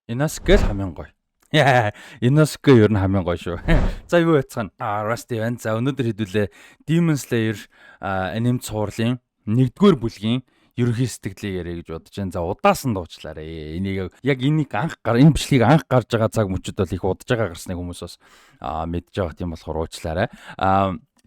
Inosuke л хамгийн гоё. Inosuke ер нь хамгийн гоё шүү. За, юу яцгаана? Rusty байна. За, өнөөдөр хэдүүлээ Demon Slayer аним цувралын 1-р бүлгийн ерөнхий сэтгэлийг яриа гэж бодож байна. За, удаасан дуучлаарэ. Энийг яг энийг анх гар энэ бичлэгийг анх гарч байгаа цаг мөчид бол их удаж байгаа гарсныг хүмүүс бас мэдж байгаа, тийм болохоор уучлаарай.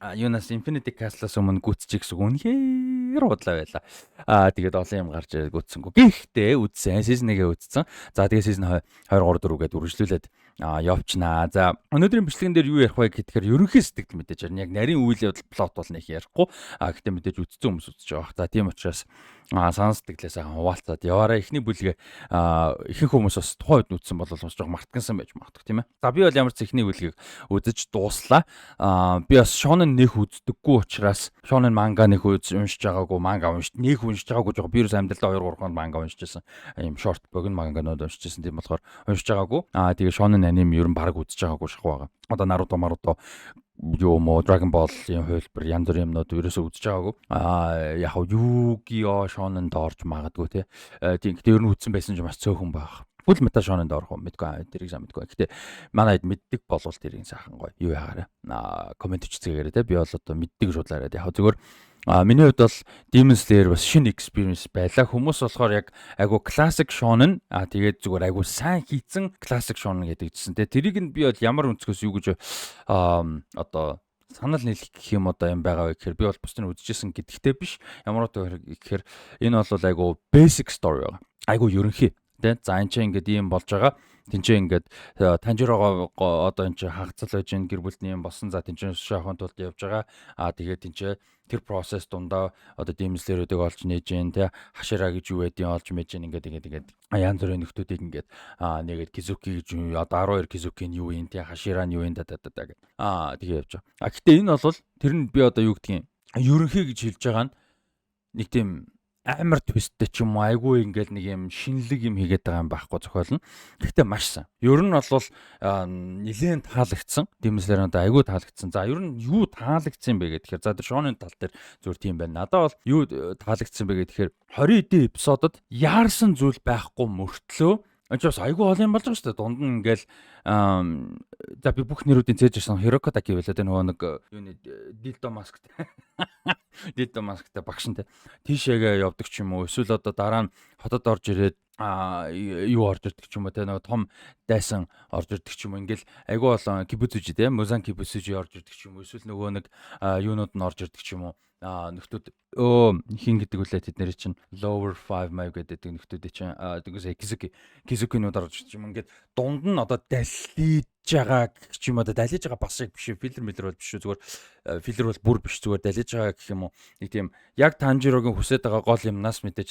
Юунаас Infinity Castle-аас өмнө гүцчих гэсэн үнэхээр удлаа байла. Тэгээд олон юм гарч ирээд гүцсэнгүү. Гэхдээ үзсэн. Season 1-ээ үзсэн. За, тэгээд season 2 3 4 гэдээ үргэлжлүүлээд явчнаа. За, өнөөдрийн бичлэгэн дээр юу ярих вэ гэхээр ерөнхий сэтгэл мэдээж ярина. Яг нарийн үйл явдал, plot бол нэг ярихгүй. Гэхдээ мэдээж үзсэн хүмүүс үзэж байгаа. За, тийм учраас санал сэтгэлээ сайхан хуваалцаад яваарай. Эхний бүлгээ ихэнх хүмүүс бас тухайн үед үзсэн бол бас жоох мартгансан байж магадгүй, тийм ээ. За, би бол ямар ч эхний бүлгийг үзэж дууслаа. Би бас шонен нэх үздэггүй учраас шонен манга нэх үз уншиж байгаагүй, манга уншиж нэх уншиж байгаагүй жоох. Би ерөөс амьдралдаа 2 3 хоног манга уншиж байсан. Ийм short богино манганууд уншиж байсан. Тийм болохоор уншиж байгаагүй. Тэгээ шонен аним ер нь баг үзэж байгаагүй шахуу байгаа. Одоо Наруто, Маруто юу мо Dragon Ball-ын хувилбар, янз бүрийн юмнууд ерөөсөө үзэж байгаагүй. Яг Yu-Gi-Oh, Shonen-д орж магадгүй те. Тийм, гэтээ ер нь үзсэн байсан ч бас цөөхөн байх. Full Metal Shonen-д орох уу мэдгүй, тэрийг сайн мэдгүй. Гэтээ манай хэд мэддэг болвол тэрийг сайхан гоё юу яагаарай. Коммент бичцгээгээрэй те. Би бол одоо мэддэг шудлаарай. Яг зүгээр миний хувьд бол Demon Slayer бас шинэ experience байлаа. Хүмүүс болохоор яг айгу classic shonen, тэгээд зүгээр айгу сайн хийцэн classic shonen гэдэг жисэн те. Тэрийг нь би бол ямар өнцгөөс юу гэж одоо санал нийлэх гэх юм одоо юм байгаа вэ гэхээр би бол бусдыг үзчихсэн гэдэгтэй биш. Ямар утга гэхээр энэ бол айгу basic story байгаа. Айгу ерөнхий тэ. За, энэ чинь ингээд ийм болж байгаа. Тинчээ ингээд Танжирого одоо энэ чинь хагацал байж гин, гэр бүлний юм болсон. За, тэнцээ шахахын тулд явж байгаа. Тэгээд тэнцээ тэр процесс дундаа одоо Demon Slayer-үүдийг олж нээж гин тэ, Хашира гэж юу байдгийг олж мэж гин, ингээд ингээд ингээд янз бүрийн нөхдүүдийг ингээд нэгэд Кизуки гэж одоо 12 Кизуки нь юу юм тэ, Хашира нь юу юм да да да гэд тэгээ явж байгаа. Гэтэ энэ бол тэр нь би одоо юу гэдгийг ерөнхий гэж хэлж байгаа нь нэг тийм амар twist тэй ч юм уу, айгүй ингээл нэг юм шинэлэг юм хийгээд байгаа юм байхгүй зохиол нь. Гэхдээ маш сайн. Ер нь бол нэлээд таалагдсан. Demon Slayer надад айгүй таалагдсан. За, ер нь юу таалагдсан бэ гэхээр, за, тэр шонын тал дээр зүгээр тийм байна. Надад бол юу таалагдсан бэ гэхээр 20 эдийн эпизодод яарсан зүйл байхгүй мөртлөө энэ ч бас айгүй олон юм болж байгаа шүү дээ. Дунд нь ингээл, за, би бүх нэрүүдийн цээж ирсэн, Хироко Таки байлаа те, нөгөө нэг юуны dildo mask тай. Dildo mask тай багш нь те. Тийшээгээ явдаг ч юм уу. Эсвэл одоо дараа нь хотод орж ирээд юу орж ирдэг ч юм уу те, нөгөө том дайсан орж ирдэг ч юм уу, ингээл айгүй олон Кибүцүжи те, Музан Кибүцүжи орж ирдэг ч юм уу, эсвэл нөгөө нэг юунууд нь орж ирдэг ч юм уу, нөхдүүд хин гэдэг үлээ, тэд нэр чинь lower 5 маяг гэдэг нөхдүүдийн чинь тэгээс Кизукинууд орж ирдэг юм. Ингээд дунд нь одоо далиж байгаа гэх ч юм, одоо далиж байгаа бас яг биш, filler мэлэр бол биш шүү, зүгээр filler бол бүр биш, зүгээр далиж байгаа гэх юм уу, нэг тийм яг Танжирогийн хүсэж байгаа гол юмнаас мэдээж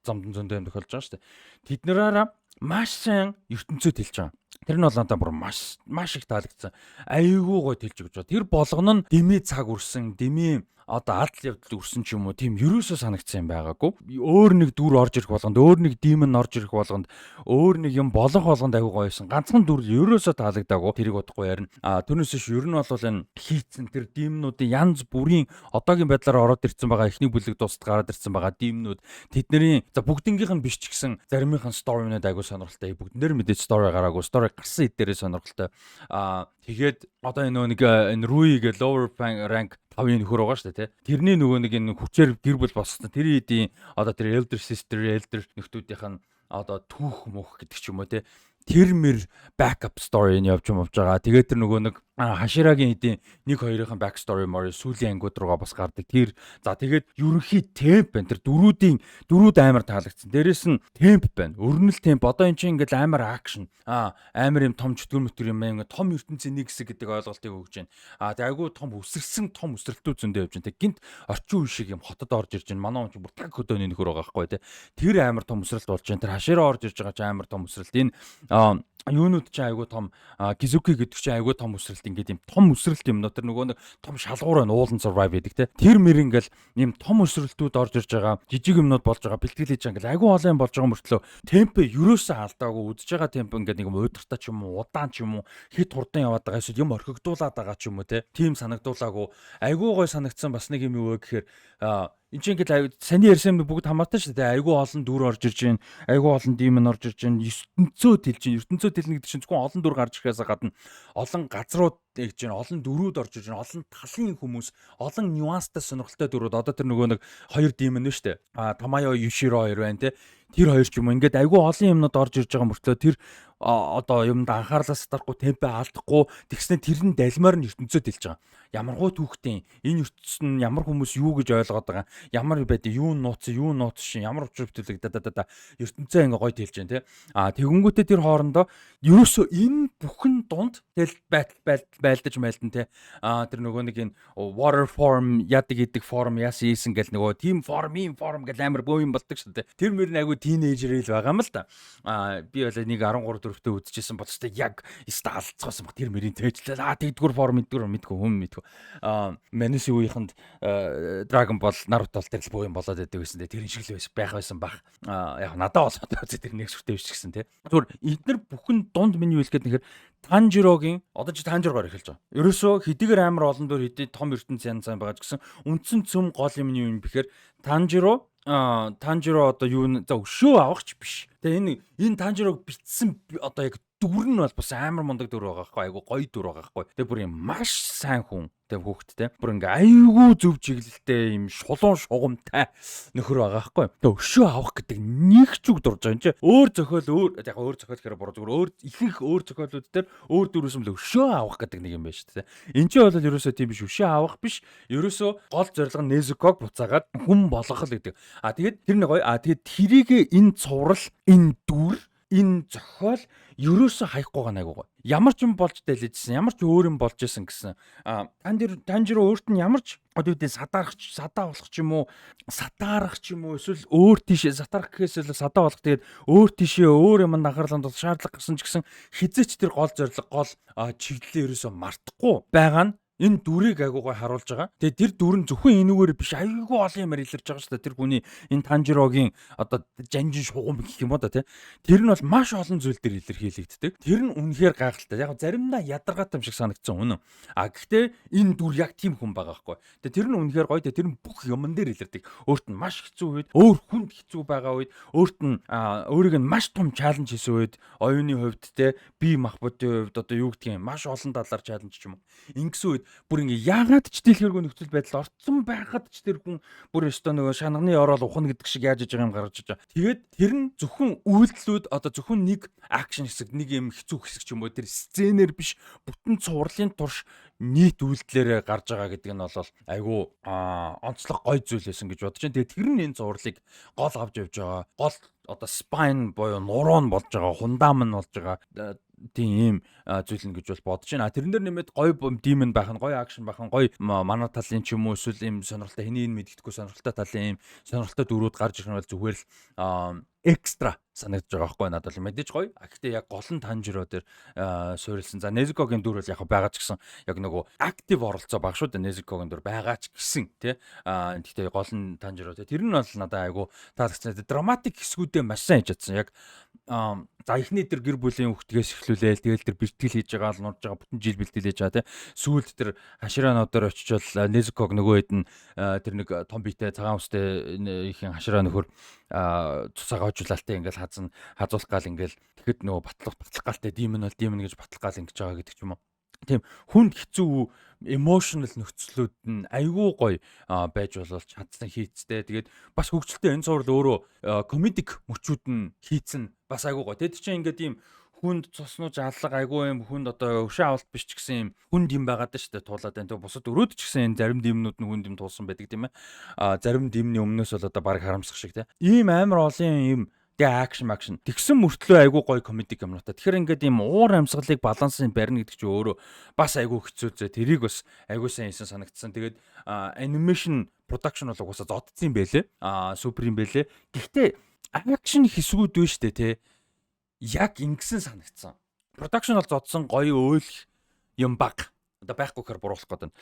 замдан зөндөө юм тохиолж байгаа шүү дээ. Тэднэраараа маш сайн ертөнцөө тэлж байгаа. Тэр нь бол надад бүр маш маш их таалагдсан. Айгүй гоё тэлж өгч байгаа. Тэр болгоно нь дэмий цаг үрсэн, дэмий одоо адал явдал үрсэн ч юм уу, тийм ерөөсөө санагдсан юм байгаагүй. Өөр нэг дүр орж ирэх болгонд, өөр нэг demon орж ирэх болгонд, өөр нэг юм болох болгонд айгүй гоё байсан. Ганцхан дүр ерөөсөө таалагдаагүй. Тэрийг удахгүй ярина. Түүнээс биш, ер нь бол энэ хийцэн тэр demon уудын янз бүрийн одоогийн байдлаар ороод ирсэн байгаа, эхний бүлэг дуустал гараад ирсэн байгаа demon ууд, тэдний, за, бүгднгийнх нь биш ч гэсэн заримынх нь story нууд айгүй сонирхолтой. Бүгдэн дээр мэдээж story гараагүй. Story гарсан хэд дээрээ сонирхолтой. Тэгээд одоо энэ нөгөө нэг энэ Руи гэ lower rank 5-ын нөхөр байгаа шүү дээ, тий. Тэрний нөгөө нэг энэ хүчээр гэр бүл босгосон. Тэр эдийн одоо тэр elder sister, elder нөхдүүдийнх нь одоо түүх мөх гэдэг ч юм уу, тий. Тэр мэр backup story нь явж явж байгаа. Тэгээд тэр нөгөө нэг Хаширагийн эдийн нэг хоёрын back story мори сүүлийн ангиуд руугаа бас гардаг. Тэр, за, тэгээд ерөнхий темп байна. Тэр дөрүүдийн дөрүүд амар таалагдсан. Дээрэс нь темп байна. Өрнөл темп. Одоо эн чинь ингээл амар action. Амар юм том чөтгөр мөтгөр юм ингээд том ертөнцийн нэг хэсэг гэдэг ойлголтыг өгч байна. Тэгээ айгүй том үсэрсэн, том үсрэлтүүд зөндөө явж байна. Тэг гинт орчин үе шиг юм хотод орж ирж байна. Манай хүн чинь бүр таг хөдөөний нөхөр байгаа байхгүй тий. Тэр амар том үсрэлт болж байна. Тэр Хашира орж ирж байгаа ч амар том үсрэлт. Энэ Юунууд чинь айгүй том, Кизуки гэдэг чинь айгүй том өсрэлт, ингээд юм том өсрэлт юм нөө, тэр нөгөө нэг том шалгуур байна, уулан survive гэдэг те. Тэр мэр ингээл ийм том өсрэлтүүд орж ирж байгаа, жижиг юмнууд болж байгаа, бэлтгэл хийж байгаа, ингээл айгүй олон юм болж байгаа мөртлөө темпо ерөөсөө алдаагүй. Үзэж байгаа темпо ингээд нэг юм уйдгартай ч юм уу, удаан ч юм уу, хит хурдан яваад байгаа, эсвэл юм орхигдуулаад байгаа ч юм уу те. Тим санагдуулаагүй, айгүй гой санагдсан. Бас нэг юм юу вэ гэхээр энэ чинь ингээд саний ярьсан юм бүгд хамаатай шүү дээ. Айгүй олон дүр орж ирж байна. Айгүй олон demon орж ирж байна. Ертөнцөө тэлж байна. Ертөнцөө тэлнэ гэдэг чинь зөвхөн олон дүр гарч ирэхээс гадна олон газрууд тэгж байна. Олон дүрүүд орж ирж байна. Олон талын хүмүүс, олон нюанстай, сонирхолтой дүрүүд. Одоо тэр нөгөө нэг хоёр demon нь шүү дээ. А Тамайо, Юширо хоёр байна те. Тэр хоёр ч юм уу, ингээд айгүй олон юмнууд орж ирж байгаа мөртлөө тэр одоо юмд анхаарлаа сатарахгүй, темпо алдахгүй, тэгснэ тэр нь далмаар нь ертөнцөө тэлж байгаа. Ямаргуу түүхтэн энэ ертөнцийн нь ямар хүмүүс юу гэж ойлгоод байгаа, ямар байд, юу нууц, юу нууц шин, ямар учир бүтээлэг да да да ертөнцөө ингээ гоё тэлж байна те. А тэгэнгүүтээ тэр хоорондоо ерөөсөө энэ бүхэн дунд тэл байдал байлдаж майлдан те. А тэр нөгөө нэг энэ water form яадаг идэг form яасан ийсэн гэл нөгөө team form, ийм form гэл амар бөө юм болдог шүү дээ. Тэр мөр нь айгу teenager л байгаа юм л да. А би бол нэг 13 4-тэй үзчихсэн бол ч яг өста алдцгаасан баг тэр мөрийн тээжлээ. А тэгдгүр form мэдгүр мэдгүй хүм мэдгүй. А Мануси үеийнхэнд Dragon Ball, Naruto бол тэр л боо юм болоод байдаг байсан те. Тэр шиг л байх байсан бах. А яг надад болоод тэр нэг сүртэй биш гэсэн те. Зүгээр эднэр бүхэн дунд миний юу хэлэх гээд нэхэр Танжирогийн, одоо чи Танжирогоор эхэлж байгаа. Ерөөсөө хэдийгээр амар олон дүр, хэдий том ертөнц янз янз байгаа ч гэсэн үндсэн цөм гол юм нь юу юм бэхээр Танжиро одоо юу, за өшөө авахч биш. Тэгээ энэ Танжирог битсэн одоо яг дүр нь бол бас амар мундаг дүр байгаа байхгүй, айгу гоё дүр байгаа байхгүй. Тэгээ бүр юм маш сайн хүн тэг хүүхэдтэй. Бүр ингээ айгу зөв чиглэлтэй юм шулуун шугамтай нөхөр байгаа байхгүй. Тэгээ өшөө авах гэдэг нэг ч үг дурж байгаа юм чи. Өөр зохиол, өөр яг өөр зохиол гэхээр буруу, зүгээр өөр ихэнх өөр зохиолууд дээр өөр дүрээс юм л өшөө авах гэдэг нэг юм байна шүү дээ. Энд чинь бол ерөөсөө тийм биш, өшөө авах биш. Ерөөсөө гол зорилго нь Незуког буцаагаад хүн болгох л гэдэг. А тэгээд тэр нэг гоё. А тэгээд тэрийг энэ цуврал, энэ дүр, энэ зохиол ерөөсөө хаяхгүй байгаа айгуу гоё. Ямар ч юм болж дайлжсэн, ямар ч өөр юм болж исэн гэсэн. А Танжиро өөрт нь ямар ч одоо юу гэдэг садаарах, садаа болох ч юм уу, сатаарах ч юм уу, эсвэл өөр тийшээ сатаарах гэхээс илүү садаа болох, тэгээд өөр тийшээ өөр юмд анхаарлаа хандуулах шаардлага гарсан ч гэсэн хизээч тэр гол зорилго, гол чиглэлээ ерөөсөө мартахгүй байгаа нь энэ дүрийг айгуугай харуулж байгаа. Тэгээ тэр дүр нь зөвхөн энүүгээр биш, айгүй олон юмар илэрч байгаа шүү дээ. Тэр хүний энэ Танжирогийн одоо жанжин шугам гэх юм уу да тий. Тэр нь бол маш олон зүйл дээр илэрхийлэгддэг. Тэр нь үнэхээр гайхалтай. Яг заримдаа ядаргаатай юм шиг санагдсан, үнэн. А гэхдээ энэ дүр яг тийм хүн байгаа байхгүй. Тэгээ тэр нь үнэхээр гоё. Тэр нь бүх юмн дээр илэрдэг. Өөрт нь маш хэцүү үед, өөр хүнд хэцүү байгаа үед, өөрт нь өөрийг нь маш том challenge хийсэн үед, оюуны хувьд те, бие махбодын хувьд, одоо юу гэдгийг, маш олон талаар challenge ч юм уу. Ингэсэн үед бүр ингээ яагаад ч дийлхэргүй нөхцөл байдал орцсон байхад ч тэр хүн бүр өстөө нөгөө шанагны орол ухна гэдэг шиг яаж иж байгаа юм гаргаж иж байгаа. Тэгээд тэр нь зөвхөн үйлдэлүүд, одоо зөвхөн нэг action хэсэг, нэг юм хэцүү хэсэг ч юм уу, тэр сценээр биш, бүтэн цувралын турш нийт үйлдэлээрээ гарч байгаа гэдэг нь бол айгүй онцлог гой зүйл байсан гэж бодож байна. Тэгээд тэр нь энэ цувралыг гол авч явж байгаа. Гол одоо spine буюу нуруу нь болж байгаа, фундамент нь болж байгаа тийм ийм зүйл нь гэж бол бодож байна. Тэрэн дээр нэмээд гоё demon байх нь, гоё action байх нь, гоё манай талын ч юм уу, эсвэл ийм сонирхолтой, хэний энэ мэддэхгүй сонирхолтой талын ийм сонирхолтой дүрүүд гарч ирэх нь бол зүгээр л экстра санагдаж байгаа байхгүй, надад бол мэдээж гоё. А гэхдээ яг гол нь Танжиро дээр суурилсан. За, Незукогийн дүр бол яг байгаа ч гэсэн яг нөгөө active оролцоо баг шүү дээ. Незукогийн дүр байгаа ч гэсэн тий. А гэхдээ гол нь Танжиро тий. Тэр нь бол надад айгу таалагдсан. Dramatic хэсгүүдээ маш сайн хийж чадсан. Яг за эхний тэр гэр бүлийн хүүхдгээс эхлүүлээл, тэгэл тэр бэлтгэл хийж байгаа л нурж байгаа, бүтэн жил бэлтгэл хийж байгаа тий. Сүүлд тэр хашираануудаар очичвол Незуког нөгөө хэд нь тэр нэг том биетэй, цагаан үстэй ихэн хашираа нөхөр цусаа гоожуулалтаа ингээл хазан хазуулах гал ингээл тэгэхэд нөгөө батлах галтай demon бол demon гэж батлах гал ингэж байгаа гэдэг ч юм уу. Тийм хүнд хэцүү emotional нөхцлүүд нь айгүй гоё байж болол чадсан хийцтэй. Тэгээд бас хөгжилтэй энэ цуврал өөрөө comedic мөчүүд нь хийцэн бас айгүй гоё. Тэд чинь ингээд ийм хүнд цуснууж аллага, айгүй юм хүнд одоо өшөө авалт биш ч гэсэн юм хүнд юм байгаад шүү дээ, туулаад байна. Тэгээ бусад өрөөд ч гэсэн энэ зарим demon үүд нь хүнд юм туулсан байдаг, тийм ээ. А зарим demon ий өмнөөс бол одоо баг харамсах шиг тийм. Ийм амар олон юм. Тэгээ action action. Тэгсэн мөртлөө айгүй гоё comedy юмнуудаа. Тэгэхээр ингээд ийм уур амьсгалыг балансын барина гэдэг чинь өөрөө бас айгүй хэцүү зэ. Тэрийг бас айгүй сайн хийсэн санагдсан. Тэгээд animation production бол угаасаа зодцсон юм бэлээ. Супер юм бэлээ. Гэхдээ action хэсгүүд вэ штэ те. Яг ингэсэн санагдсан. Production бол зодсон, гоё, өөлөх юм баг. Одоо байхгүй гэхээр буруулах гэдэг нь.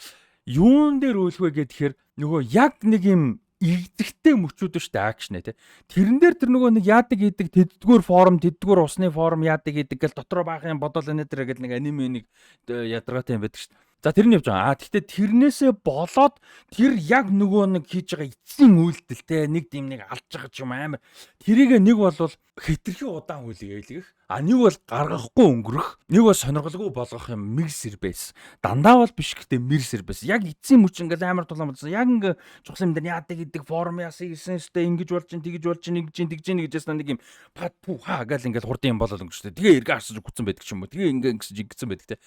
Юун дээр өөлөх вэ гэхээр нөгөө яг нэг юм игдэхтэй мөчүүд шүү дээ, action тий. Тэрэн дээр тэр нөгөө нэг яадаг идэг тэддгүүр form, тэддгүүр усны form яадаг идэг гэл дотроо баах юм бодол энэ тэр гэл нэг аниме нэг ядаргаатай юм байдаг шүү дээ. За, тэр нь явж байгаа. А гэхдээ тэрнээсээ болоод тэр яг нөгөө нэг хийж байгаа эцсийн үйлдэл те, нэг тийм нэг алж байгаа ч юм амар. Тэрийг нэг бол хэтэрхий удаан хүлээгэлгэх. А нэг бол гаргахгүй өнгөрөх, нэг бол сонирхолгүй болгох юм мэрсэр байсан. Дандаа бол биш, гэхдээ мэрсэр байсан. Яг эцсийн мөч ингээл амар тулаан болсон. Яг ингээ чухал юм дээр яадаг гэдэг form яасан гэсэн өстэй ингэж болж чинь, тэгж болж чинь, ингэж чинь, тэгж чинь гэжсэн нэг юм пат пу ха гал ингээл хурдан юм болол өнгөрчтэй. Тэгээ эргээ харсаж хүцэн байдаг ч юм уу. Тэгээ ингээ ингэсэн ингэсэн байдаг те.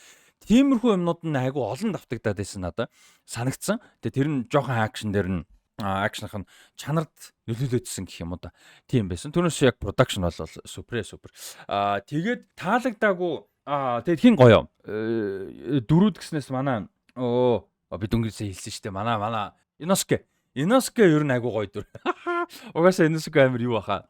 Тиймэрхүү юмнууд нь айгу олон давтагдаад байсан надад санагдсан. Тэгээ тэр нь жоохон action дээр нь action ых нь чанард нөлөөлөөдсөн гэх юм уу да. Тийм байсан. Түүнээс яг production бол супер супер. Аа, тэгээд таалагдаагүй, аа, тэгээд хин гоё. Дөрүүд гэснээс манай би дүнгээсээ хэлсэн шүү дээ. Манай Иноске. Иноске ер нь айгу гоё дүр. Угаасаа Иноске амар юу баха.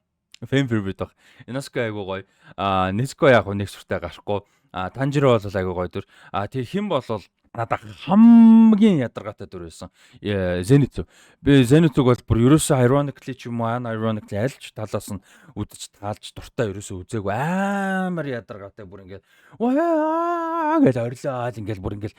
Fan favorite баг. Иноске айгу гоё. Аа, Незуко яг нэг сүртэй гарахгүй. А Танжиро бол айгу гоё дүр. А тэг хэн болол надад хамгийн ядаргаатай дүр байсан. Зеницу. Би Зеницуг бол бүр ерөөсөө ironically ч юм уу unironically аль ч талаас нь үдэж таалж дуртай ерөөсөө үзээгүй, амар ядаргаатай, бүр ингээд ваа гэж орилоод ингээд бүр ингээд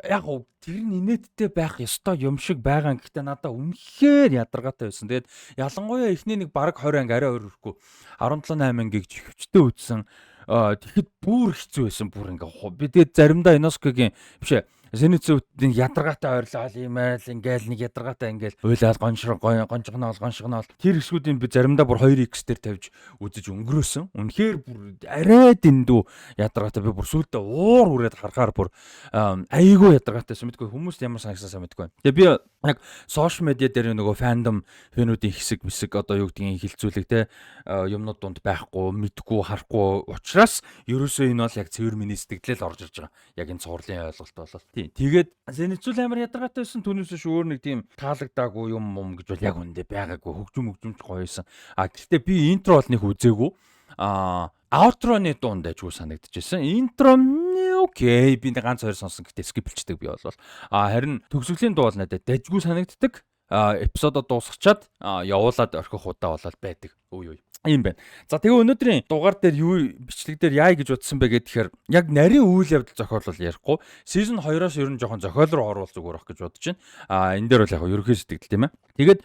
яг гоо тэр нь инээдтэй байх ёстой юм шиг байгаа. Гэхдээ надаа үнэхээр ядаргаатай байсан. Тэгээд ялангуяа эхний нэг бараг 20 анги, арай өөр өрөхгүй 17 8 ангийг чихвчтэй үзсэн. Тэгэхэд бүр хэцүү байсан. Бүр ингээ би тэгээд заримдаа Иносукегийн биш ээ, Зеницүүдийн ядаргаатай ойрлол юм айл ингээл нэг ядаргаатай ингээл уйлал гоншрог гонжгоноол гоншгоноол тэр хэсгүүдийн би заримдаа бүр 2x дээр тавьж үзэж өнгөрөөсөн. Үнэхээр бүр арай дэндүү ядаргаатай, би бүр сүулдэ уур үрээд харахаар бүр айгүй ядаргаатайсэн. Мэдгүй, хүмүүст ямар санагсаасаа мэдгүй. Тэгээ би яг social media дээр нөгөө fandom fan үүдийн хэсэг мэсэг одоо юу гэдгийг хилцүүлэг те юмнууд дунд байхгүй, мэдгүй, харахгүй учраас ерөөсөө энэ бол яг цэвэр миний сэтгэлэл орж ирж байгаа. Яг энэ цувралын ойлголт бол. Тийм. Тэгээд Зеницүл амар ядаргаатай байсан. Түүнээс биш өөр нэг тийм таалагдаагүй юм юм гэж бол яг үндэ байгаагүй. Хөгжим хөгжимч гоё байсан. А гэхдээ би intro бол нэг үзээгүй. А outro ны дунд айжгүй санагдчихсэн. Intro okay. Би нэг ганц хоёр сонсон, гэхдээ skip лчдэг би бол. А харин төгсгөлийн дуу бол надад дажгүй санагддаг. А episode оо дуусгачаад явуулаад орхих удаа болол байдаг. Үе үе. Ийм байна. За, тэгээ өнөөдрийн дугаар дээр юу бичлэг дээр яа гэж бодсон бэ гэхээр яг нарийн үйл явдал зохиолол ярихгүй. Season 2-оос ер нь жоохон зохиол руу орвол зүгээр ах гэж бодож байна. А энэ дээр бол яг ерөнхий сэтгэл, тийм ээ. Тэгээд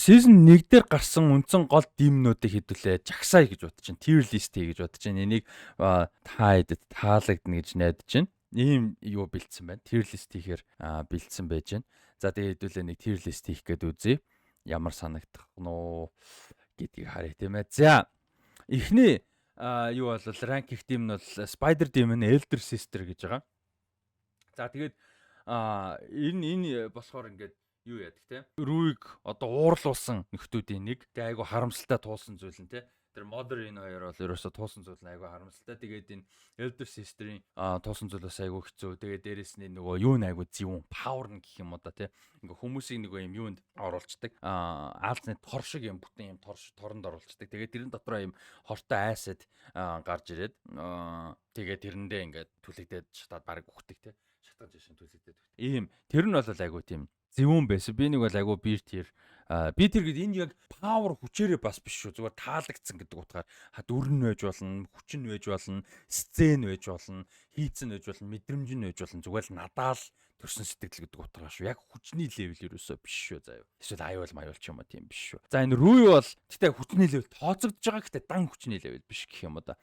season 1 дээр гарсан үндсэн гол demon үүдийг хэдүүлээ жагсаая гэж бодож байна. Tier list хий гэж бодож байна. Энийг та хэдэд таалагдана гэж найдаж байна. Ийм юу бэлдсэн байна. Tier list хийхээр бэлдсэн байж байна. За, тэгээ хэдүүлээ нэг tier list хийх гээд үзье. Ямар санагдах нь уу гэдгийг харъя, тийм ээ. За, эхний юу бол rank их team нь бол Spider Demon Elder Sister гэж байгаа. За, тэгээд энэ болохоор ингээд юу яадаг те. Рүүг одоо уурлуулсан нөхдүүдийн нэг. Тэгээ айгу харамсалтай туулсан зүйл нь те. Тэр Mother энэ хоёр бол ерөөсө туусан зүйл нь айгу харамсалтай. Тэгээд энэ Elder Sister-ийн туусан зүйл бас айгу хэцүү. Тэгээд дээрэс нь нөгөө юу н айгу зөвүүн power нь гэх юм уу да те. Ингээ хүмүүсийг нөгөө юм юунд оруулцдаг. Аалзны тор шиг юм бүтэн юм тор торонд оруулцдаг. Тэгээд тэрэн дотроо юм хортой acid гарч ирээд тэгээд тэрэндээ ингээд түлэгдээд шатаад баг үхдэг те. Шатгаж шин түлэгдээд. Ийм тэр нь бол айгу тийм зөвүүн байсан. Би нэг бол айгу B tier. Би тэр гээд энэ яг power хүчээрээ бас биш шүү. Зүгээр таалагдсан гэдэг утгаар дүр нь байж болно, хүч нь байж болно, scene байж болно, хийцэн байж болно, мэдрэмж нь байж болно. Зүгээр л надаа л төрсэн сэтгэл гэдэг утгаар шүү. Яг хүчний level ерөөсөө биш шүү заяа. Эсвэл аюул маюул ч юм уу, тийм биш шүү. За, энэ Рүү бол гэтээ хүчний level тооцогдож байгаа, гэтээ дан хүчний level биш гэх юм уу да.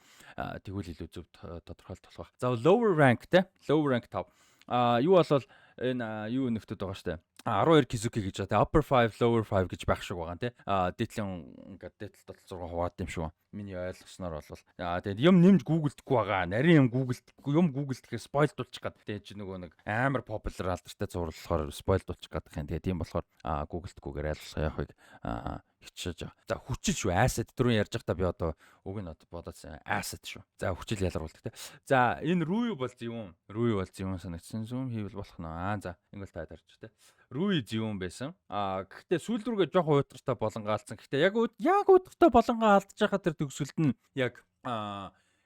Тэгвэл илүү зөв тодорхойлт болох байх. За, lower rank те. Lower rank 5. А юу болвол энэ юу нөхдүүд байгаа штэ. 12 Kizuki гэж байгаа. Upper 5, lower 5 гэж байх шиг байгаа тий. А дээдлийн ингээд дээдл 7 6 хуваад юм шиг. Миний ойлгосноор бол. Аа, тэгээд юм нэмж Google дэхгүй байгаа. Нарийн юм Google дэхгүй, юм Google дэхээр spoil дуулчих гад. Тэгээд чи нөгөө нэг амар popular алдартай зураг болохоор spoil дуулчих гадах юм. Тэгээд тийм болохоор Google дэхгүйгээр айлгах явахыг хичээж байгаа. За, хүчил шүү. Acid түрүүн ярьж байхдаа би одоо үг нь бодоодсан. Acid шүү. За, хүчил ялгаруулдаг те. За, энэ Рүү бол зөвүүн. Рүү бол зөвүүн санагдсан. Zoom хийвэл болох нь. Аа, за, ингээл та тарж те. Рүү зөвүүн байсан. Аа, гэхдээ сүүл рүүгээ жоох уйтгартай болонгаалцсан. Гэхдээ яг яг уйтгартай болонгаа алдаж байгаа тэр төгсгөлд нь яг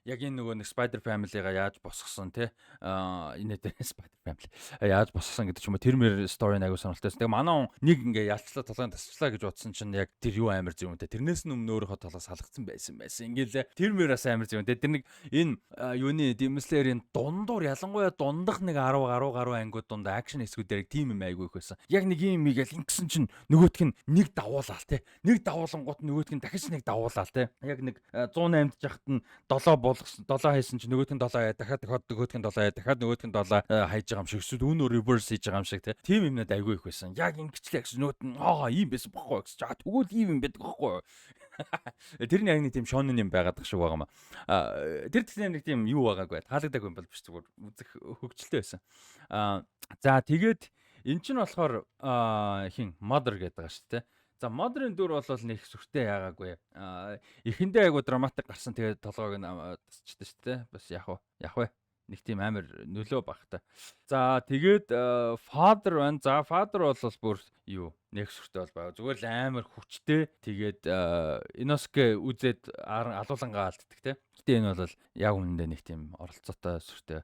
Яг энэ нөгөө нэг Spider Family-га яаж босгосон те, энэ дээр Spider Family яаж босгосон гэдэг ч юм уу, тэр мэр story айгуу сонирхолтой байсан. Тэгээ манай хүн нэг ингээ ялцлаа, толгойн тасчлаа гэж бодсон чинь яг тэр юу амар зөв юм те. Тэрнээс нь өмнө өөрийнхөө толгой салгацсан байсан. Ингээл тэр мэр бас амар зөв юм те. Тэр нэг энэ юуны Demon Slayer-ийн дундуур, ялангуяа дундах нэг 10 10 гаруй ангиуд дунд action хэсгүүдээр тийм юм айгуу их байсан. Яг нэг юм игээл ингэсэн чинь нөгөөх нь нэг давуулаал те. Нэг давуулангууд нөгөөх нь дахиж нэг давуулаал те. Яг нэг 108 жахт нь 7 болгосон, 7 хайсан чинь нөгөөх нь 7 хаяа, дахиад дахиад нөгөөх нь 7 хаяа, дахиад нөгөөх нь 7 хайж байгаа юм шиг, эсвэл үүнөө reverse хийж байгаа юм шиг те. Тийм юмнууд айгүй их байсан. Яг ингэчлээ гэсэн, нөгөөт нь аа, ийм байсан бохгүй гэсэн чи, тэгвэл ийм юм байдаг бохгүй. Тэр нь яг нэг тийм шонон юм байгаад шиг байгаа юм. Тэр тэгсэн нэг тийм юу байгаагүй. Таалагдаагүй юм бол биш, зүгээр үзэх хөгжилтэй байсан. За, тэгээд эн чинь болохоор хин Mother гэдэг байгаа шүү дээ. За, Mother-ын дүр бол нэг сүртэй яагаагүй. Эхэндээ айгу dramatic гарсан, тэгээд толгойг нь тасчихдээ шүү дээ. Бас яг уу яг вэ, нэг тийм амар нөлөө багтай. За, тэгээд Father байна. За, Father бол бүр юу нэг сүртэй бол байгаа. Зүгээр л амар хүчтэй. Тэгээд Иноске үзээд алуулангаа алддаг те. Гэтэ энэ бол яг үнэндээ нэг тийм оролцоотой сүртэй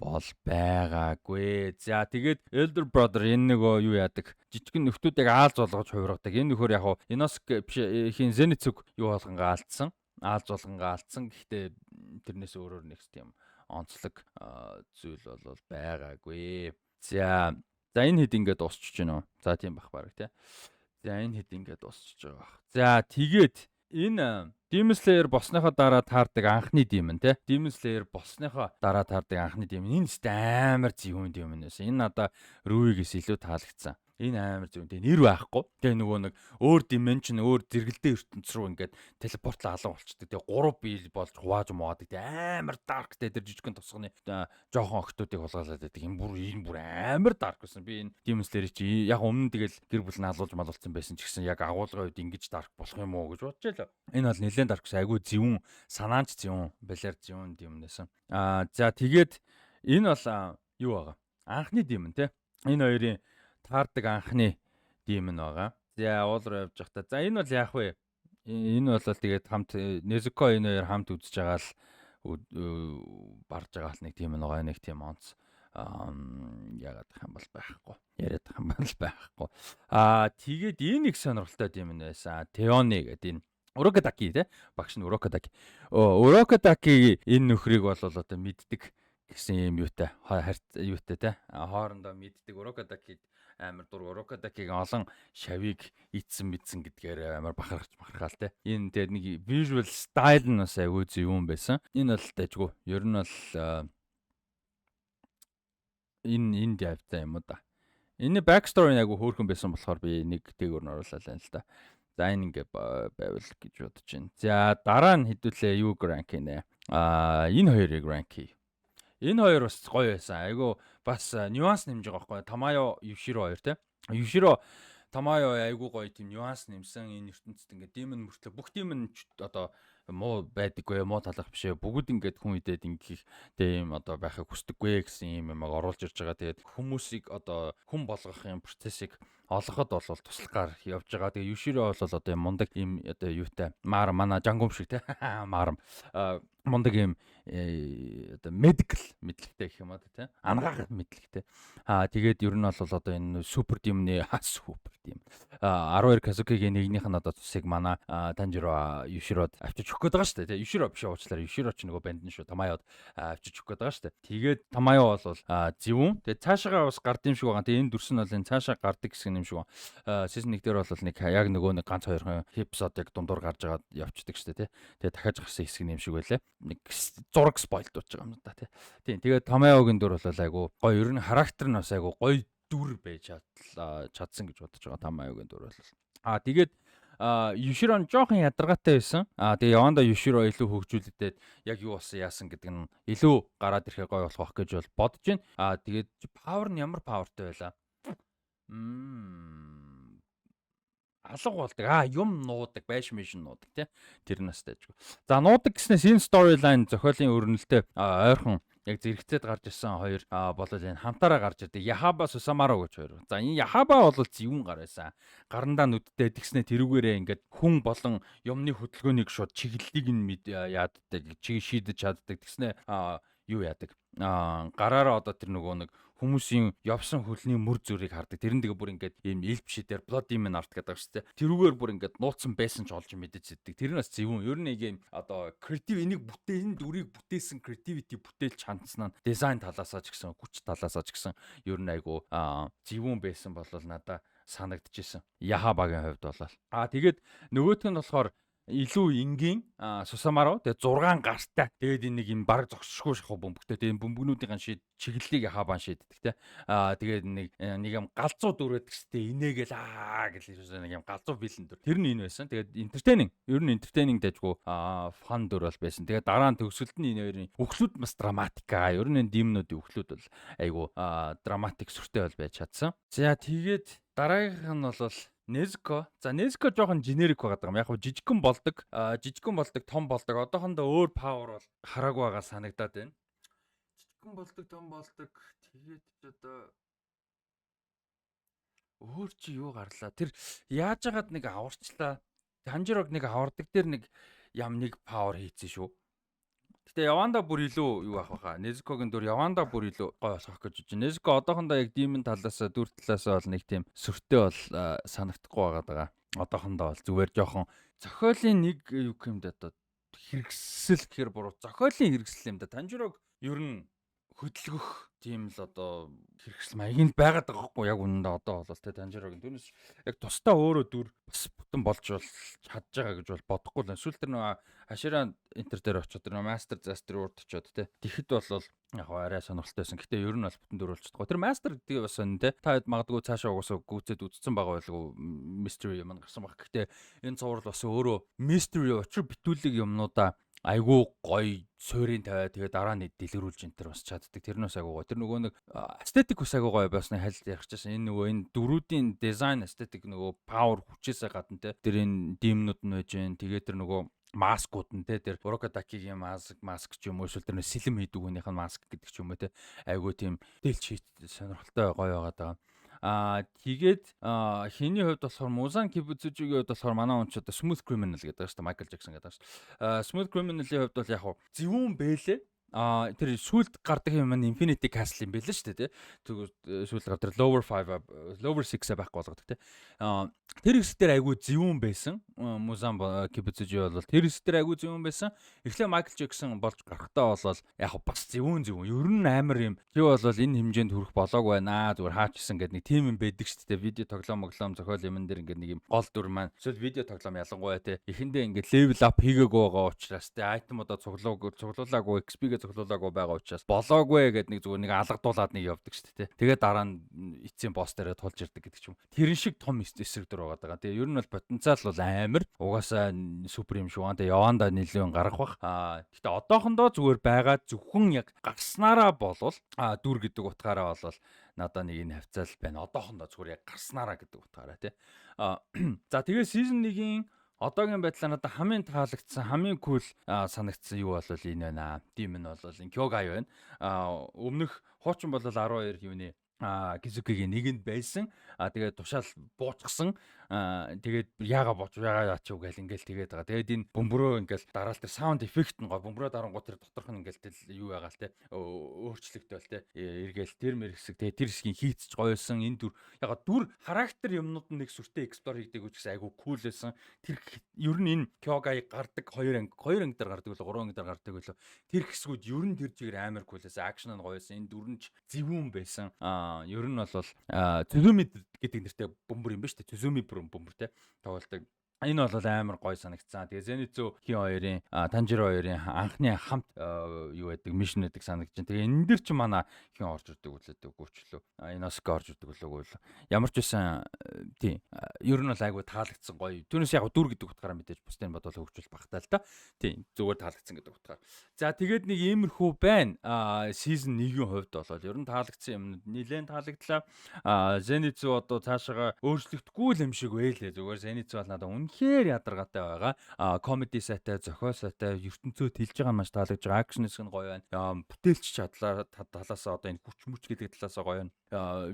бол байгаагүй. За, тэгээд Elder Brother, энэ нөгөө юу яадаг? Жижигэн нөхдүүдийг аалз болгож хувиргадаг. Энэ нөхөр яг Иноске биш, хин Зеницүг юу болгонгаа алдсан. Аалз болгонгаа алдсан. Гэхдээ тэрнээс өөрөөр нэг тийм онцлог зүйл бол байгаагүй. За за, энэ хэд ингээд дуусчих гинөө. За, тийм бах баг тий. За, энэ хэд ингээд дуусчих байгаа бах. За, тэгээд энэ Demon Slayer болсныхоо дараа таардаг анхны demon те. Demon Slayer болсныхоо дараа таардаг анхны demon. Энэ ч амар зөвүүн demon байсан. Энэ надаа Rui-гээс илүү таалагдсан. Энэ амар зөв. Тэгээ нэр байхгүй. Тэгээ нөгөө нэг өөр dimension, өөр зэрэгэлдээ ертөнц рүү ингээд teleport лоо алга болчдөг. Тэгээ гурав бие болж хувааж муудаг. Тэгээ амар dark те, тэр жижигхэн тосгоны жоохон охтуудыг хулгайлаад байдаг. Энэ бүр амар dark байсан. Би энэ Demon Slayer чи яг өмнө тэгэл гэр бүл нь алуулж малуулсан байсан ч гэсэн яг агуулгын үед ингэж dark болох юм уу гэж бодож байлаа. Энэ бол нэлээд dark гэсэн. Айгу зөвүүн, санаанч зөвүүн, балиар зөвүүн demon байсан. За, тэгээд энэ бол юу байгаа? Анхны demon те. Энэ хоёрын таардаг анхны demon байгаа. За, уул руу явж байхдаа. За, энэ бол яах вэ? Энэ бол тэгээд хамт Незуко энэ хоёр хамт үзэж байгаа л барж байгаа л нэг тийм байгаа, нэг тийм онц яагаад юм бол байхгүй. Яриад юм бол байхгүй. Тэгээд энэ их сонирхолтой юм байсан. Теоны гэдэг энэ Урокодаки те, багш нь Урокодаки. Урокодаки энэ нөхрийг бол одоо мэддэг гэсэн юм юутай харьц юутай те, хоорондоо мэддэг. Урокодаки амар дур, Урокодакиг олон шавийг ийдсэн мэдсэн гэдгээр амар бахархаж бахархаал те. Энэ тэгээд нэг visual style нь бас айгүй зөв юм байсан. Энэ бол дайггүй. Ер нь бол энэ энд явцсан юм уу да. Энэ back story нь айгүй хөөрхөн байсан болохоор би нэг дээгүүр нь оруулаад байна л да. За, энэ ингээ байвал гэж бодож байна. За, дараа нь хэдүүлээ юу rank хийнэ. Энэ хоёрыг rank хий. Энэ хоёр бас гоё байсан. Айгу бас нюанс нэмж байгаа байхгүй. Тамайо, Юширо хоёр те. Юширо, Тамайо айгу гоё тийм нюанс нэмсэн. Энэ ертөнцид ингээ demon мөртлөө бүх demon одоо муу байдаггүй, муу талах биш ээ. Бүгд ингээд хүн идээд ингэх тийм одоо байхыг хүсдэггүй гэсэн юм юм оруулж ирж байгаа. Тэгээд хүмүүсийг одоо хүн болгох юм процессыг олгоход бол туслах гар явж байгаа. Тэгээ Юширо бол одоо юм мундаг юм одоо юутай маар мана жангум шиг те, маарам мундаг юм одоо medical мэдлэгтэй гэх юм аа те, ангаах мэдлэгтэй. Тэгээд ер нь бол одоо энэ super demon ы super demon 12 Казукигийн нэгнийх нь одоо цусыг мана Танжиро Юширод авчиж өгөх гээд байгаа шүү дээ те. Юширо биш, уучлаарай. Юширо ч нөгөө банд нь шүү. Тамайод авчиж өгөх гээд байгаа шүү дээ. Тэгээд Тамайо бол зөвүүн. Тэгээд цаашаага бас гард юм шиг байгаа. Тэгээд энэ дүрс нь бол энэ цаашаа гардаг хэсэг юм шиг байна. Season 1 дээр бол нэг яг нөгөө нэг ганц хоёрхан episode яг дундуур гарч байгаа явцдаг шүү дээ те. Тэгээд дахиад гарсан хэсэг юм шиг байлаа. Нэг зураг spoil дууж байгаа юм да те. Тийм, тэгээд Тамайогийн дүр бол айгу гоё. Ер нь характер нь бас айгу гоё дүр байж чадсан гэж бодож байгаа Тамайогийн дүр бол. Тэгээд Юширо нь жоохон ядаргаатай байсан. Тэгээ явандаа Юширо илүү хөгжүүлэгдээд яг юу болсон, яасан гэдэг нь илүү гараад ирэхээ гоё болох байх гэж бол бодож байна. Тэгээд power нь ямар power тай байлаа? Алга болдог. Юм нуудаг, байш мэш нуудаг тий. Тэр нас дайжгүй. За, нуудаг гэснээс энэ storyline зохиолын өрнөлтөө ойрхон Яг зэрэгцээд гарч ирсэн хоёр болол энэ хамтаараа гарч ирдэг. Яхаба, Сусамаро гэж хоёр. За, энэ Яхаба бол зөвүүн гар байсан. Гарандаа нүдтэй, тэгснэ тэрүүгээрээ ингээд хүн болон юмны хөдөлгөөнийг шууд чиглэлийг нь яаддаг, чиг шийдэж чаддаг. Тэгснэ юу яадаг? Гараараа одоо тэр нөгөө нэг хүмүүсийн явсан хөлний мөр зүрийг хардаг. Тэр нь тэгээ бүр ингээд ийм ил бишээ дээр Blood Demon Art гэдэг шүү дээ. Тэрүүгээр бүр ингээд нууцсан байсан ч олж мэдэж зэддэг. Тэр нь бас зөвүүн. Ер нь нэг ийм одоо creative энийг бүтээн, энэ дүрийг бүтээсэн creativity, бүтээлч хандсан нь дизайн талаасаа ч гэсэн, хүч талаасаа ч гэсэн ер нь айгу зөвүүн байсан болол надаа санагдчихсэн. Яхабагийн хувьд болол. Тэгээд нөгөөх нь болохоор илүү энгийн Сусамаро, тэгээ 6 гартай. Тэгээд энэ нэг юм баг зогсшгүй шахуу бөмбөгтэй. Тэгээд бөмбөгнүүдийн шид чиглэлийг хабаан шийддэг те. Тэгээд нэг юм галзуу дүрээд гэстэй инээгээл аа гэл нэг юм галзуу villain дүр. Тэр нь энэ байсан. Тэгээд entertaining. Ер нь entertaining дайггүй fun дүр бол байсан. Тэгээд дараа нь төгсөлд нь энэ хоёрын өхлүүд бас dramatic аа. Ер нь энэ demon уудын өхлүүд бол айгу dramatic, сүртэй бол байж чадсан. За, тэгээд дараагийнх нь бол Незко. За, Незко жоохон generic байгаа юм. Яг хөө жижигхэн болдог. Жижигхэн болдог, том болдог. Одоохондоо өөр power бол хараагүй байгаа санагдаад байна. Жижигхэн болдог, том болдог. Тэгээд ч одоо өөр чи юу гарлаа? Тэр яаж яагаад нэг аварчлаа. Танжирог нэг авардаг дээр нэг ям нэг power хийцэн шүү. Гэтэ яванда бүр илүү юу ах баха. Незкогийн дүр яванда бүр илүү гой болох гэж бодож байна. Незко одоохондоо яг demon талаас, дүр талаас бол нэг тийм сүртэй бол санагдахгүй байгаа даа. Одоохондоо бол зүгээр жоохон зохиолын нэг юу юм да, одоо хэрэгсэл гэхэр буруу. Зохиолын хэрэгсэл юм да. Танжирог ер нь хөдөлгөх тийм л одоо хэрэгсэл маяг нь байгаад байгаа байхгүй яг үнэндээ одоо бол тэ Танжирогийн түүнээс яг тусдаа өөрөө дүр бас бүтэн болж бол чадж байгаа гэж бол бодохгүй л. Сүүл тэр нөгөө Хашира энтер дээр очиод, тэр Master Застер урд очиод тэ тэгэхэд бол яг арай сонирхолтой байсан. Гэтэ ер нь бол бүтэн дүр болж чадахгүй. Тэр Master гэдэг бас сонь тэ. Та хэд магадгүй цаашаа угсаа гүйцэд үзсэн байгаа байлгүй, mystery юм гарсан баг. Гэтэ энэ цуврал бас өөрөө mystery, учир битүүлэг юмнуудаа айгүй гоё суурийн тавиа, тэгээ дараа нь дэлгэрүүлж энэ төр бас чаддаг. Тэрнээс айгүй гоё. Тэр нөгөө нэг aesthetic бас айгүй гоё байсныг хальт ярьчихсан. Энэ нөгөө энэ дүрүүдийн дизайн, aesthetic, нөгөө power хүчээсээ гадна те. Тэр энэ demon ууд нь байж гэн. Тэгээ тэр нөгөө маскууд нь те, тэр Урокодакигийн маск ч юм уу, эсвэл тэр сэлэм хийдэг хүнийх нь маск гэдэг ч юм уу те, айгүй тийм дэлч хийт сонирхолтой гоё байгаа даа. Тэгээд хиний хувьд болохоор, Музан Кибуцужигийн хувьд болохоор манай хүн ч одоо Smooth Criminal гэдэг шүү дээ. Michael Jackson гэдэг шүү дээ. Smooth Criminal-ийн хувьд бол яг хуу зөвүүн бэлээ. Тэр сүлд гардаг юм нь Infinity Castle юм байл шүү дээ, тий. Сүүлд гардаг Lower 5, Lower 6 байхгүй болгодог, тий. Тэр хэсэг дээр айгүй зөвүүн байсан. Музан Кибуцужи бол тэр хэсэг дээр айгүй зөвүүн байсан. Эхлээ Майкл Джексон болж гарахтаа бол яг бас зөвүүн зөвүүн. Ер нь амар юм. Тэр бол энэ хэмжээнд хүрэх болоог байна. Зүгээр хаачсан гэдэг нэг тим юм байдаг шүү дээ. Видео тоглоом, моглоом зохиол юмн дээр ингээд нэг юм гол дүр маань. Эсвэл видео тоглоом ялангуяа тий. Эхэндээ ингээд level up хийгээгүй байгаа учраас тий. Item уудаа цуглууг цуглуулаагүй, XP-гээ цуглуулаагүй байгаа учраас болоогүй гэдэг нэг зүгээр нэг алгадуулаад нэг явдаг шүү дээ. Тэгээд дараа нь эцсийн boss дээрээ тулж ирдэг гэдэг ч юм. Тэрэн шиг том эсрэг дүр байгаа даа. Тэгээ ер нь бол потенциал бол амар. Угаасаа супер юм шүү. Тэгээ явандаа нэлээд гарах бах. Гэхдээ одоохондоо зүгээр байгаа зөвхөн яг гарснараа болвол дүр гэдэг утгаараа болвол надаа нэг энэ хавцаал байна. Одоохондоо зүгээр яг гарснараа гэдэг утгаараа тий. За, тэгээ season 1-ийн одоогийн байдлаар надад хамгийн таалагдсан, хамгийн cool санагдсан юу бол энэ байна. Demon бол энэ Кёгай байна. Өмнөх хуучин бол 12 юуны Кизукигийн нэгэнд байсан. Тэгээд тушаал буучсан. Тэгээд яага бооч, яага яач юу гэл ингээл тэгээд байгаа. Тэгээд энэ бөмбөрөө ингээл дараал, тэр sound effect нь гоо, бөмбөрөө дарангуут тэр доторх нь ингээл тэл юу ягаал те, өөрчлөгдөөл те, эргээл тэр мэр хэсэг. Тэгээд тэр хэсгийн хийцэж гоёсэн. Энэ дүр яга дүр характер юмнууд нь нэг сүртэй explore хийдэг үуч гэсэн айгу cool байсан. Тэр ер нь энэ Кёгай гардаг хоёр анги, хоёр анги дээр гардаг үлээ, гурван анги дээр гардаг үлээ. Тэр хэсгүүд ер нь тэр чигээр амар cool байсан. Action нь гоё байсан. Энэ дүр нь ч зөвүүн байсан. Ер нь бол Цүзүми гэдэг нэртэй бөмбөр юм ба шүү дээ. Цүзүми бөмбөр те тоглолдог. Энэ бол амар гоё санагдсан. Тэгээ Зеницу хин хоёрын, Танжиро хоёрын анхны хамт юу байдаг, mission байдаг санагдаж байна. Тэгээ энэ дэр чи манай хин орж ирдэг үлээдэг гүчлөө. Иноске орж ирдэг үлээгүй л. Ямар ч байсан тий. Ер нь бол айгүй таалагдсан, гоё. Түүнээс яг дүр гэдэг утгаараа мэдээж бусдын бодвол хөгжүүл багтаа л та. Тий. Зүгээр таалагдсан гэдэг утгаар. За, тэгээд нэг иймэрхүү байна. Season 1-ийн хувьд бол ер нь таалагдсан юмнууд нэлээд таалагдлаа. Зеницу одоо цаашаага өөрчлөгдөхгүй л юм шиг байлээ. Зүгээр Зеницу бол надад үнэхээр Үнэхээр ядаргаатай байгаа. Comedy сайтай, зохиол сайтай, ертөнцөө тэлж байгаа нь маш таалагдж байгаа. Action хэсэг нь гоё байна. Бүтээлч чадлаа талаасаа, одоо энэ хүч мүч гэдэг талаасаа гоё байна.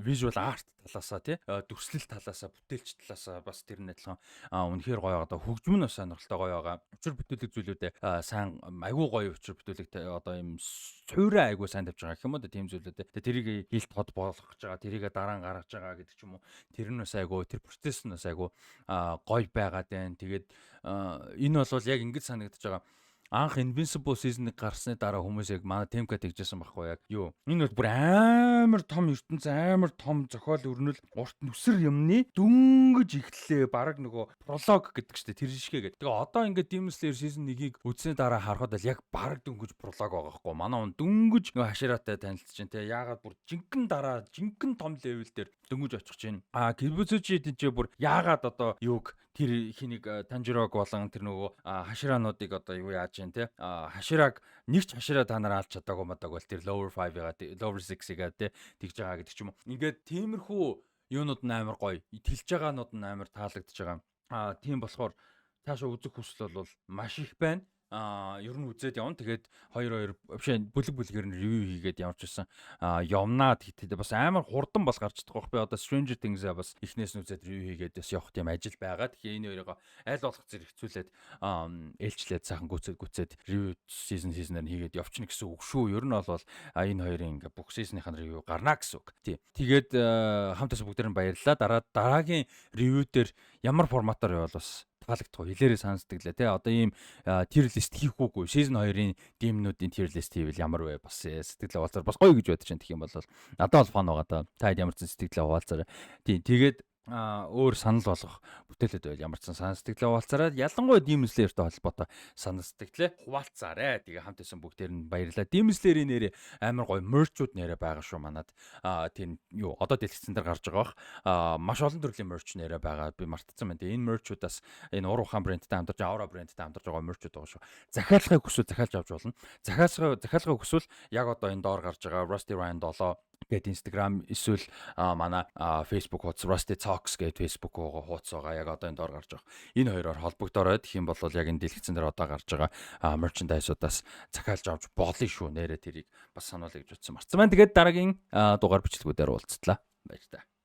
Visual art талаасаа, тий, дүрслэл талаасаа, бүтээлч талаасаа бас тэр нь адилхан үнэхээр гоё байгаа. Хөгжим нь бас сонирхолтой, гоё байгаа. Учир бүтээлэг зүйлүүдээ сайн, айгүй гоё учир бүтээлэг, одоо юм суурай айгүй сайн тавьж байгаа гэх юм уу, тийм зүйлүүдээ. Тэгээ тэрийг хил тод болгох гэж байгаа, тэрийг дараа нь гаргаж байгаа гэдэг ч юм уу. Тэр нь бас айгүй, тэр процесс нь бас айгүй гоё байгаад байна. Тэгээд энэ бол яг ингэж санагдаж байгаа: анх Invincible season 1 гарсны дараа хүмүүс яг манай Темка тэгжсэн байхгүй, яг юу. Энэ бол бүр амар том ертөнц, амар том зохиол өрнөл, урт нүсэр юмны дөнгөж эхлэлээ, баг нөгөө пролог гэдэг чтэй, тэр шигэ гэдэг. Тэгээ одоо ингээд Demon Slayer season 1-ийг үзсний дараа харахад л яг баг дөнгөж пролог байгаа байхгүй. Манай он дөнгөж нөгөө Хаширатай танилцж чинь те, яагаад бүр жинхэнэ дараа жинхэнэ том level дээр дөнгөж очих чинь. А Кибуцучи тийч бүр яагаад одоо юуг, тэр хинийг, Танжирог болон тэр нөгөө Хаширануудыг одоо юу яаж чинь те, Хашираг, нэг ч Хашира та нар алж чадаагүй мадаг бол тэр lower 5-ыг, lower 6-ыг те, тэгж байгаа гэдэг ч юм уу. Ингээд тиймэрхүү юунууд нь амар гоё. Тэлж байгаанууд нь амар таалагдж байгаа. Тийм болохоор цаашаа үзэх хүсэл бол маш их байна. Ер нь үзээд явна. Тэгээд хоёр хоёр биш, бүлэг бүлгээр нь review хийгээд ямар ч байсан явнаа. Тэгээд бас амар хурдан бол гарч чадах байх. Би одоо Stranger Things-а бас эхнээс нь үзээд review хийгээд бас явах тийм ажил байгаа. Тэгэхээр энэ хоёроо аль болох зэрэгцүүлээд, ээлжлээд, сайхан гүцээд гүцээд review season season-аар хийгээд явчихна гэсэн үг шүү. Ер нь бол энэ хоёрын ингээ бүх season-ийн review гарна гэсэн үг. Тийм. Тэгээд хамтаас бүгдээр нь баярлалаа. Дараа дараагийн review дээр ямар форматаар явбал бас таалагдах вэ? Хэлээрээ, санал сэтгэлээ те. Одоо ийм tier list хийх үгүй. Season 2-ын demon-уудын tier list хийвэл ямар вэ? Бас сэтгэлээ хуваалцаар, бас гоё гэж бодож байна. Тэгэх юм бол надад бол fun байгаа да. Та хэд ямар ч сэтгэлээ хуваалцаарай. Тийм. Тэгээд өөр санал болгох бүтээлүүд байл ямар ч сан санал сэтгэлээ хуваалцаарай. Ялангуяа Demon Slayer-тэй холбоотой санал сэтгэлээ хуваалцаарай. Тэгээ хамт байсан бүгдээр нь баярлалаа. Demon Slayer-ийн нэрээ амар гоё merch-ууд нэрээ байгаа шүү манад. Тийм юу, одоо дэлгэцэн дээр гарч байгаа бах. Маш олон төрлийн merch нэрээ байгаа. Би мартцсан байна. Тэгээ энэ merch-уудаас энэ Ур ухаан брэндтэй хамтарч, Aura брэндтэй хамтарч байгаа merch-ууд байгаа шүү. Захиалгыг хүсвэл захиалж авч болно. Захиалгыг хүсвэл яг одоо энэ доор гарч байгаа Rusty Ryan 7 гээд Instagram эсвэл манай Facebook хуудас, Rusty Talks гээд Facebook хуудас байгаа. Яг одоо энэ доор гарч байгаа. Энэ хоёроор холбогдорой. Тэгэх юм бол яг энэ дэлгэцэн дээр одоо гарч байгаа merchandise-уудаас захиалж авч болно шүү. Нэрээ тэрийг бас сануулъя гэж бодсон. Марцсан байна. Тэгээд дараагийн дугаар бичлэгүүдээр уулзтлаа. Баяр таа.